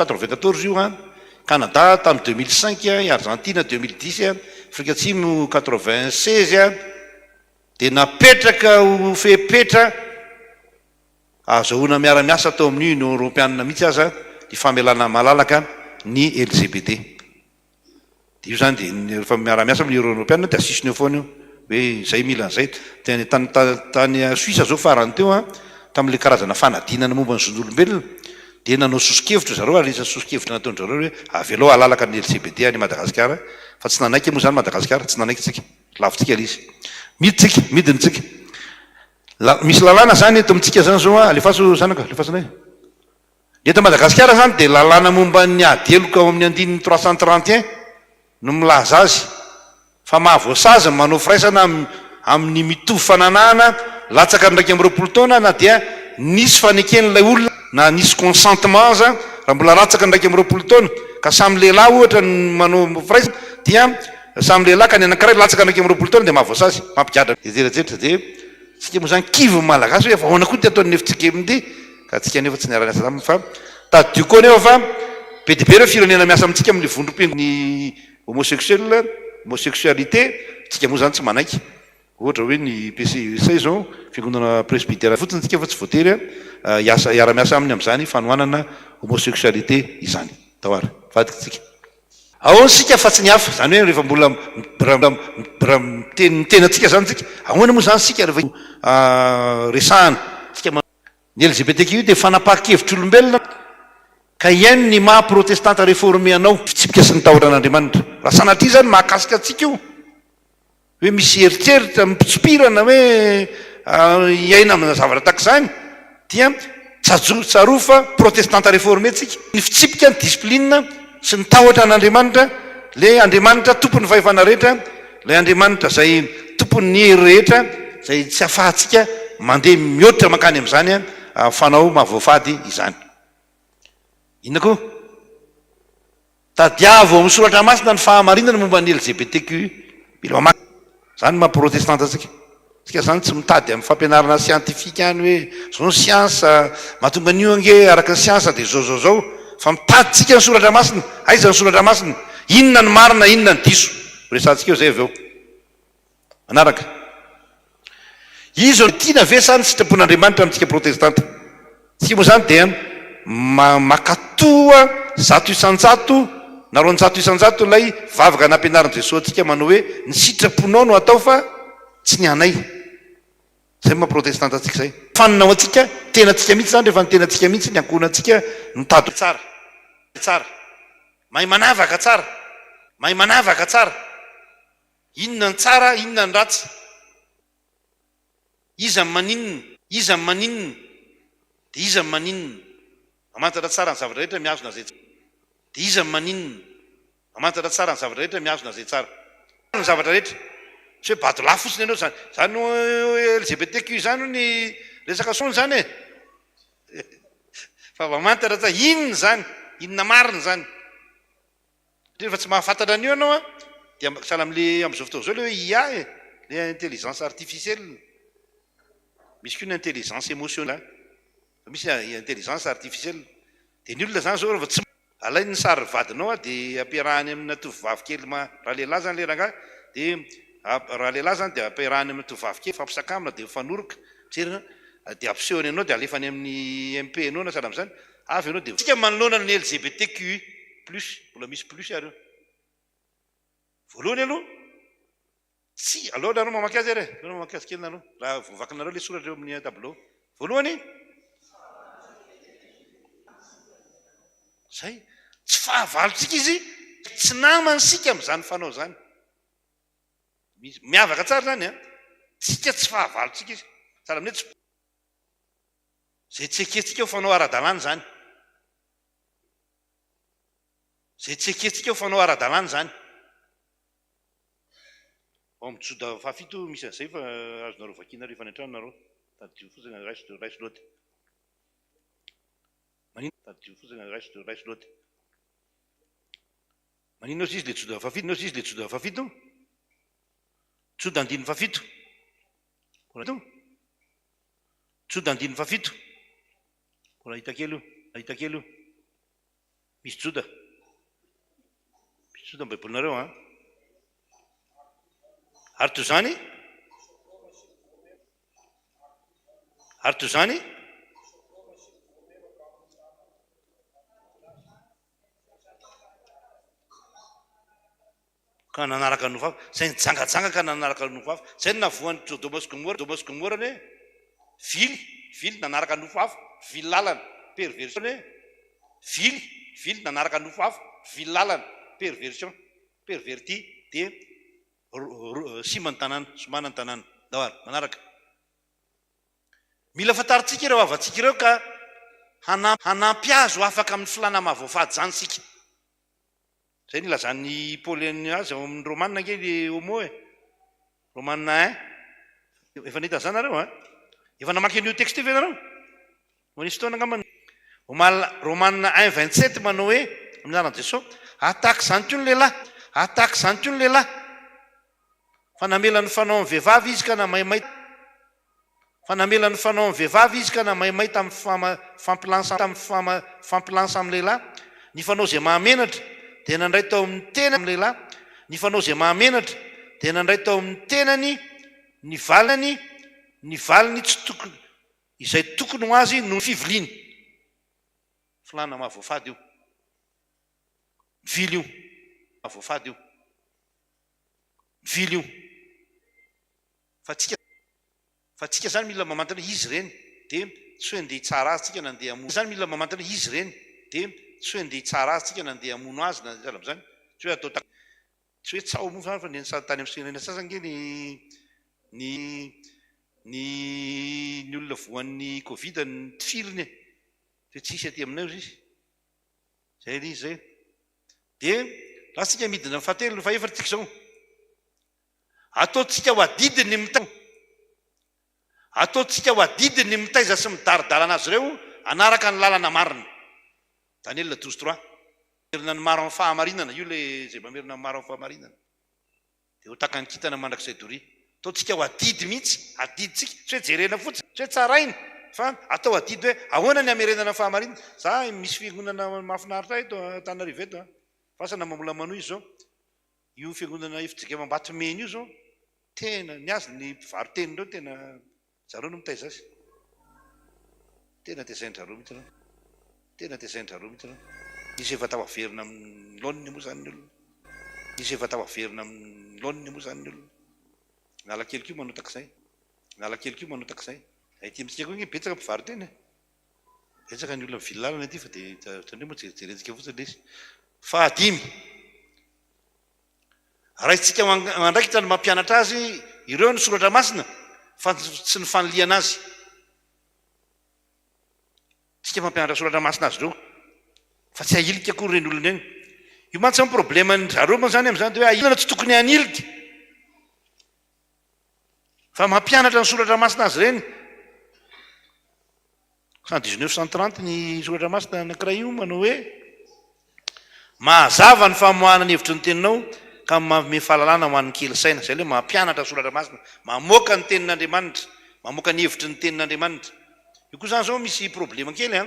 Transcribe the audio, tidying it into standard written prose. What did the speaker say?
94 io an, Canada tamin'ny 2005, i Argentine 2010, Afrika Atsimo 96, dia napetraka ho fepetra ahazahoana miara-miasa tao amin'ny Union Europeana mihitsy aza ny famelana malalaka ny LGBT. Dia io izany dia rehefa miara-miasa amin'ny Union Europeana dia asisiny eo foana io hoe izay mila an'izay. Dia any tany tany Suisse izao farany teo an, tamin'ilay karazana fanadinana momba ny zon'olombelona dia nanao soso-kevitra zareo ary anisan'ny soso-kevitra nataon-dry zareo hoe avelao halalaka ny LGBT any Madagasikara fa tsy nanaiky moa izany Madagasikara, tsy nanaiky tsika, lavintsika ilay izy. Miditsika, midina tsika. La, misy lalàna izany eto amintsika izany izao an, alefaso zanaka, alefaso indray. Ny eto Madagasikara izany dia lalàna momba ny ady heloka ao amin'ny andininy 331 no milaza azy fa mahavoasazy ny manao firaisana amin'ny mitovy fananahana latsaka ny 21 taona na dia nisy faneken'ilay olona na nisy consentement aza raha mbola latsaka ny 21 taona ka samy lehilahy ohatra ny manao firaisana dia samy lehilahy ka ny anankiray latsaka ny 21 taona dia mahavoasazy mampigadra Ejerejetra dia Tsika moa zany kivy ny malagasy hoe efa ahoana koa ty ataon'ny fjkm ty ka tsika nefa tsy niara-niasa taminy fa tadidio koa nefa fa be dia be ireo firenena miasa amintsika amin'ny vondrom-piangon'ny homosexuel, homosexualité, tsika moa zany tsy manaiky ohatra hoe ny PCUSA izao fiangonana presbytère fotsiny tsika fa tsy voatery hiasa hiara-miasa aminy amin'izany fanohanana homosexualité izany. Tao ary vadiko tsika. Ahoana isika fa tsy ny hafa? Izany hoe rehefa mbola raha miteny ny tenantsika izany isika, ahoana moa izany isika rehefa resahana? Isika Ny LGBTQI dia fanapahan-kevitr'olombelona ka hihaino ny maha protestanta réformé anao. Fitsipika sy ny tahotra an'Andriamanitra. Raha sanatria izany mahakasika antsika io. Hoe misy eritreritra mitsopirana hoe hiaina amina zavatra tahaka izany dia tsajo tsarovy fa protestanta reforme tsika. Ny fitsipika, ny discipline sy ny tahotra an'Andriamanitra, ilay Andriamanitra tompon'ny fahefana rehetra, ilay Andriamanitra izay tompon'ny hery rehetra, izay tsy afahantsika mandeha mihoatra mankany amin'izany fanao mahavoafady izany. Inona koa? Tadiavo ao amin'ny soratra masina ny fahamarinana momba ny LGBTQI. Mila mamaky. Izany no maha protestanta antsika. Tsika izany tsy mitady amin'ny fampianarana siantifika any hoe izao ny siansa, mahatonga an'io ange araka ny siansa dia izao izao izao. Fa mitady tsika ny soratra masina. Aiza ny soratra masina? Inona ny marina, inona ny diso? Horesahantsika eo izay avy eo. Manaraka. Iza no tiana ve sa ny sitrapon'Andriamanitra amintsika protestanta? Tsika moa izany dia mankatoa 100% na 200% ilay vavaka nampianarin'i Jesoa antsika manao hoe ny sitraponao no atao fa tsy ny anay. Izay no maha protestanta antsika izay. Fanina ho antsika, tenantsika mihitsy izany rehefa ny tenantsika mihitsy, ny ankohonantsika no mitady tsara. Tsara. Mahay manavaka tsara. Mahay manavaka tsara. Inona ny tsara, inona ny ratsy? Iza no maninona? Iza no maninona? Dia iza no maninona? Mamantatra tsara ny zavatra rehetra, mihazona izay tsara. Dia iza no maninona? Mamantatra tsara ny zavatra rehetra, mihazona izay tsara. Ny zavatra rehetra. Tsy hoe bado lahy fotsiny ianao izany. Izany LGBTQ izany hono ny resaka son izany e! Fa mamantatra tsara inona izany? Inona marina izany? Satria rehefa tsy mahafantatra an'io ianao an, dia sahala amin'le amin'izao fotoana izao le hoe IA e, le intelligence artificielle. Misy koa ny intelligence émotionnelle, fa misy ny intelligence artificielle. Dia ny olona izany izao rehefa tsy alainy ny sarin'ny vadinao an, dia ampiarahany amina tovovavy kely ma-, raha lehilahy izany ilay rangahy, dia raha lehilahy izany dia ampiarahany amina tovovavy kely, mifampisakambina dia mifanoroka, mijery an, dia ampisehony anao dia alefany amin'ny MP anao na sahala amin'izany, avy ianao dia. Tsika manoloana ny LGBTQI plus, mbola misy plus ary eo. Voalohany aloha, tsy, aleo nareo mamaky azy ary e, aleo mamaky azy kely nareo, raha voavakinareo ilay soratra eo amin'ny tableau. Voalohany, zay, tsy fahavalontsika izy, tsy namany isika amin'izany fanao izany. Miavaka tsara izany an, tsika tsy fahavalontsika izy, sahala amin'ny hoe tsy. Izay tsy ekentsika ho fanao ara-dalàna izany. Izay tsy ekentsika ho fanao ara-dalàna izany. Ao amin'ny Joda fahafito misy an'izay fa azonareo vakiana rehefa any an-trano nareo. Tadidio fotsiny, raiso, raiso note. Maninona? Tadidio fotsiny, raiso, raiso note. Maninona ozy izy le Joda fahafito? Ozy izy le Joda fahafito? Joda andininy fahafito. Joda andininy fahafito. Mbola hita kely io, hita kely io. Misy Joda. Misy Joda ny Baibolinareo an. Ary toy izany, ary toy izany, ka nanaraka ny nofo hafa, izay nijangajanga ka nanaraka ny nofo hafa, izay no nahavoan'i Sodoma sy Gomora, Sodoma sy Gomora anie, vily, vily nanaraka nofo hafa, vily lalana, perversion anie, vily, vily nanaraka nofo hafa, vily lalana, perversion, perverti, dia simba ny tanàna, somana ny tanàna. Ndao ary, manaraka. Mila fantarintsika ireo havantsika ireo ka hanampy azy ho afaka amin'ny filàna mahavoafady izany isika. Izay no ilazan'i Paoly azy ao amin'ny Romana ange le homo e. Romana un. Efa nahita an'izany nareo an? Efa namaky an'io texte io ve nareo? Vao nisy fotoana angamba. Omaly Romana un 27 manao hoe amin'ny anaran'i Jesosy, ary tahaka izany koa ny lehilahy, ary tahaka izany koa ny lehilahy. Fa namela ny fanao amin'ny vehivavy izy ka namaimay Fa namela ny fanao amin'ny vehivavy izy ka namaimay tamin'ny fama fampilansa tamin'ny fama fampilansa amin'ny lehilahy. Ny fanao izay mahamenatra dia nandray tao amin'ny tena amin'ny lehilahy. Ny fanao izay mahamenatra dia nandray tao amin'ny tenany ny valiny ny valiny tsy tokony izay tokony ho azy noho ny fiviliany. Filàna mahavoafady io. Mivily io. Mahavoafady io. Mivily io. Fa tsika fa tsika zany mila mamantatra hoe izy ireny dia tsy hoe ndeha hitsara azy tsika na ndeha hamono zany mila mamantatra hoe izy ireny dia tsy hoe ndeha hitsara azy tsika na ndeha hamono azy na sahala amin'izany tsy hoe atao tak tsy hoe tsaho moa zany fa ny any tany amin'ny firenena sasany ange ny ny ny ny olona voan'ny covid notifiriny e fa tsisy aty aminay ozy izy zay ilay izy zay dia lasa tsika midina amin'ny fahatelo ny fahefatra tsika izao Ataontsika ho adidy ny mitaiza Ataontsika ho adidy ny mitaiza sy midaridalana azy ireo hanaraka ny lalana marina. Daniela 12 trois. Mamerina ny maro amin'ny fahamarinana, io ilay izay mamerina ny maro amin'ny fahamarinana dia ho takan'ny kintana mandrakizay doria. Ataontsika ho adidy mihitsy, adidintsika, tsy hoe jerena fotsiny, tsy hoe tsaraina fa atao adidy hoe ahoana ny hamerenana ny fahamarinana. Za misy fiangonana mahafinaritra ahy eto Antananarivo eto an, fasana mbola manohy izy izao. Io fiangonana fjkm Ambatomena io zao tena ny azy ny mpivaro-teny ireo tena zareo no mitaiza azy. Tena tezain-dRareo mihitsy ireo. Tena tezain-dRareo mihitsy ireo. Izy efa tafaverina amin'ny laoniny moa izany ny olona. Izy efa tafaverina amin'ny laoniny moa izany ny olona. Analakely koa manao takizay. Analakely koa manao takizay. Aty amintsika koa ange betsaka mpivaro-tena e. Betsaka ny olona mivily lalana ety fa dia tandremo moa jerijerentsika fotsiny ilay izy. Fahadimy, raisintsika ho andraikitra ny mampianatra azy ireo ny soratra masina fa tsy ny fanilihana azy. Tsika mampianatra soratra masina azy ireo fa tsy ahilika akory ireny olona ireny. Io mantsy zany problème-ny zareo moa zany amin'izany dia hoe ahilana tsy tokony hanilika fa mampianatra ny soratra masina azy ireny. 119 130 ny soratra masina anankiray io manao hoe mahazava ny famoahana ny hevitry ny teninao ka manome fahalalana ho an'ny kely saina. Izay ilay mampianatra soratra masina, mamoaka ny tenin'Andriamanitra, mamoaka ny hevitry ny tenin'Andriamanitra. Io koa izany izao misy problema kely an.